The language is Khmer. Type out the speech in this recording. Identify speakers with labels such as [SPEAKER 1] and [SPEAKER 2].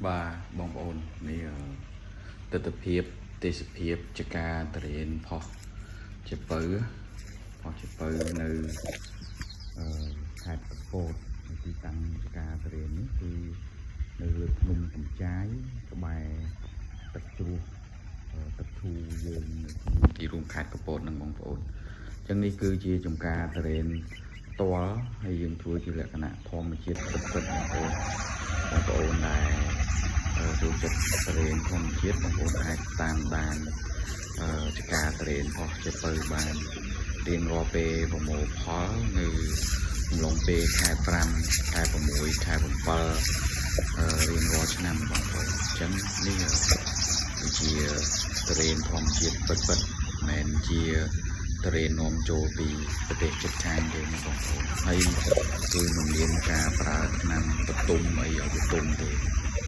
[SPEAKER 1] បាទបងប្អូននេះទស្សនភាពទេសភាពចការតរេនផុសជាពៅផុសជាពៅនៅអឺខេត្តកពតនៅទីតាំងចការតរេននេះគឺនៅលើភ្នំកំចាយក្បែរទឹកជ្រោះទឹកឈូយើងនៅក្នុងទីរួមខេត្តកពតនឹងបងប្អូនអញ្ចឹងនេះគឺជាចំការតរេនផ្ទាល់ហើយយើងធ្វើជាលក្ខណៈធម្មជាតិពិតៗបងប្អូនបងប្អូនដែល ចូលចិត្តតរេនធម្មជាតិបងប្អូនអាចតាមដានចការតរេនផុសជាពៅបានរៀងរាល់ពេលប្រមូលផលនៅអំឡុងពេលខែ5ខែ6ខែ7រៀងរាល់ឆ្នាំបងប្អូនអញ្ចឹងនេះគឺជាតរេនធម្មជាតិពិតពិតមិនមែនជាតរេននាំចូលពីប្រទេសជិតខាងទេណាបងប្អូនហើយគឺមិនមានការប្រើថ្នាំបទុំអីឲ្យវាទុំទេ។